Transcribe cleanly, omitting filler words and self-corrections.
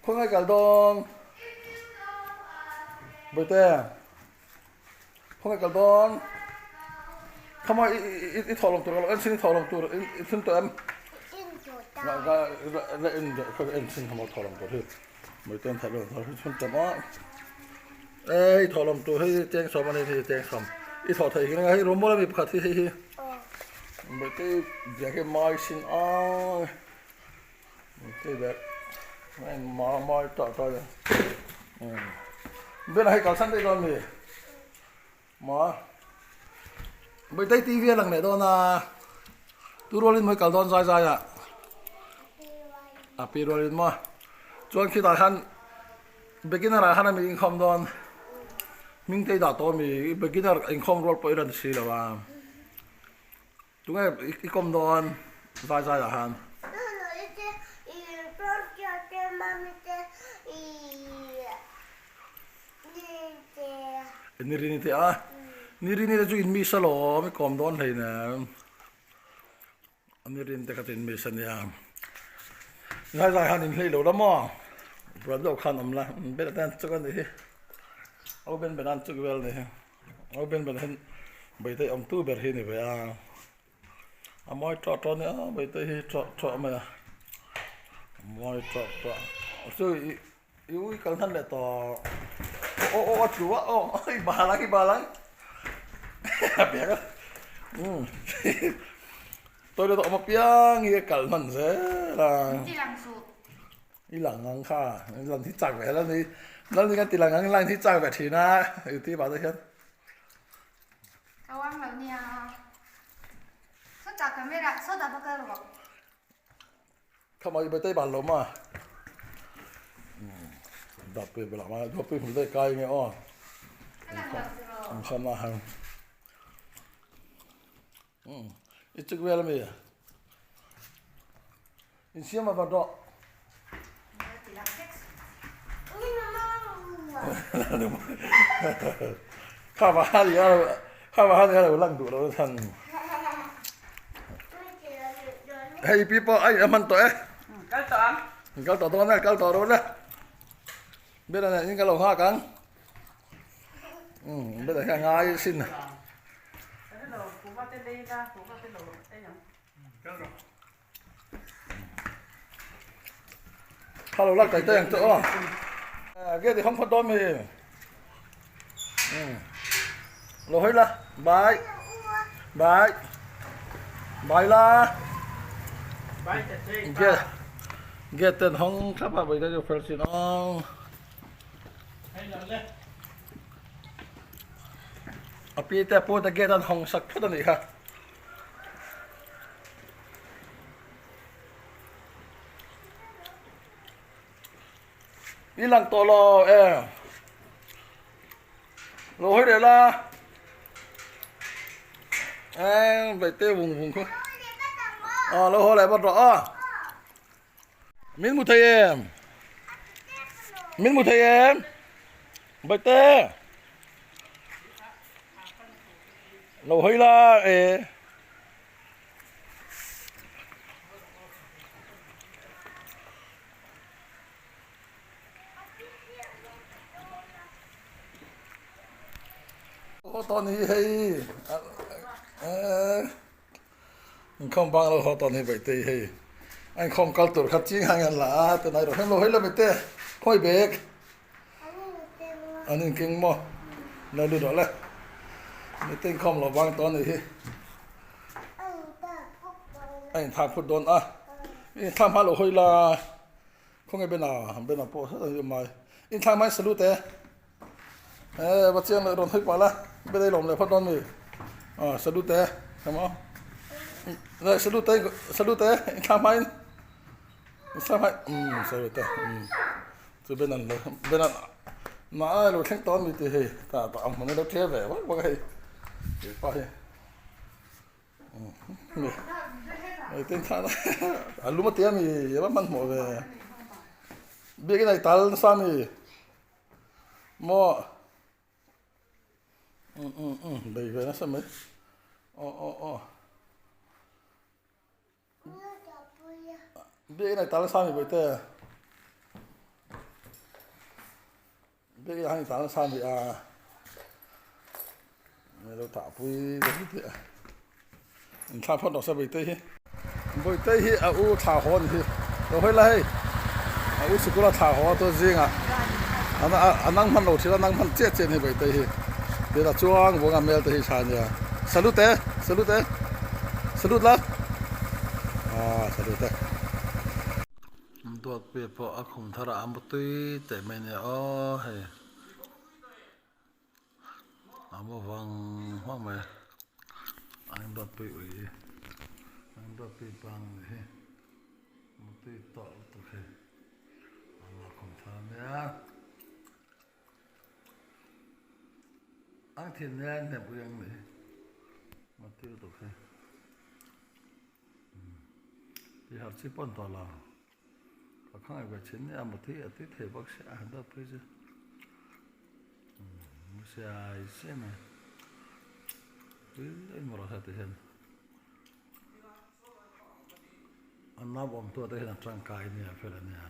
Khawngaih kal dawn. Bawihte. Khawngaih kal dawn. Khama i i i thawh lawm tur ka lo en chin i thawh lawm tur i thun tawh em? La la la en deuh kha en chin khama thawh lawm tur hi. Bawihte an thawh lawm tur hi thun tawh maw? Ei thawh lawm tur hi cheng sawm a ni hei cheng sawm. I thawh theih hi hei rawmbawl a mi pakhat hi hei hi. Bawihte biak hi mai sin a. Bena hei kalsan daih dawn mi maw Bawihtei TV a lang leh dawn a tu rualin maw i kal dawn zai zai ah a pi rualin maw chuan khitah khan beginner ah khan a mi inkhawm dawn hming te i dah tawh ami beginner inkhawm rual pawh i rawn si lo a. Tunge i kawm dawn zai zai ah khan? Ni rini te a? Ni rini te chu in miss alawm i kawm dawn hleinem. Ni rini te kha chu in miss ania. Zai zai khan in hlei lo la maw? Buan deuh khan awm la, bel atan chuk a nih hi. Au ben ben an chuk vel a nih hi. Au ben ben hian Bawihtei awmtu ber hi a ni ve a, a mawi tawh tawh a nia Bawihtei hi tawh tawh mai a, a mawi tawh tawh chu i i ui kal hnan leh tawh aw aw a tlu a aw i bal ang i bal ang a bag a umm toilet a awm apiang hi a kal hman zel a. I lang ang kha, lan hi chak ve la ni, lan hi kan ti lang ang lan hi chak ve thin a, youtube ah te hian. Ka wang lo nia. Sawtah camera sawtah va kal rawh. Kha mai bai tai ban lo ma. Dap pe bela ma, dap pe hmu dai kai nge aw. Ka lang lo chu rawh. Ang kham a hang. I chik vel ami. Insiam a va dawh. Kha va ha ni a kha va ha ni a lo lang duh lo than. Hei pi pawh ai a hman tawh e. Kal tawh ang. Kal tawh dawn e, kal tawh dawn e. Bela nen in ka lo nghak ang. Bela hian ngai sin. Kha lo lak tai tai ang chu aw. Gate i hawng phawt dawn mi. Lo hawi la. Bye. Bye. Bye la. Gate gate ten hawng thlap a bai chu fel sin aw. A pi te pu te gate an hawng sak phawt a nih kha. I lang tawh lo e. Lo hawi leh la. E vei te vung vung khaw. A lo haw leh vat rawh a. Min hmu thei em? Min hmu thei em? Baite. Lo hawi la e. Haw tawn hi hei inkhawm bang lo haw tawn hi Bawihtei hei a inkhawm kal tur kha ching hang hian la a tunah erawh hian lo hawi la Bawihtei khawi bag An inkeng maw? Lo lut rawh le. Meeting khawm lo vang tawh a nih hi. A inthak phut dawn a. Inthak hma lo hawi la. Khawnge Bena, Bena pawh hret a ni mai. Inthak hma in salute e. E, va chiang leh rawn hawi pah la. Bena i lawm leh phawt dawn mi. Ah, salute e. Come on. Le, salute, salute, inthak hma in. Inthak hma in, salute, um. Chu Ben an lo Ben an mah a lo thleng tawh a mi tih hei tah tah ang hmun a lo tle ve vak vak a hei he pa hi mi tin thla a lum a tia mi a va hmanhmawh ve biakin a i tal nasa mi maw um um um bei ve nasa mai aw aw aw. Biakinn ah tal a sang mi Bawihte. Biak inah hian tah nasa a ni a, mi lo tah pui deuh hlek a, in thla phawt rawh se Bawihtei hi. Bawihtei hi a u thla haw a ni hi, lo hawi la hei, a u sikul a thla haw a chuan zingah a nang hman lo thin a, nang hman chiah chiah a ni Bawihtei hi, tin a chuang vawng a hmel te hi tha a nia, salute e, salute e, salute la, aaa salute e. Duatpuia pawh a khum thar ah a mu tui teh mai nia aw hei a mu vang vang mai a an duatpui ui hi an duatpui pang ni hi mu tui tawh lutuk hei a khum thar ania ang thin nia hnem ui ang ni hi mu tui lutuk hei. Ti harh chi pawn tawh lo. Ka khangai ve thin nia maw thi a ti thei bawk sia a han dawt phei chu. Umm siai siai mai. Tui in maw rawh se ti hian. An nau awm tu te hian a tangkai nia fel ania.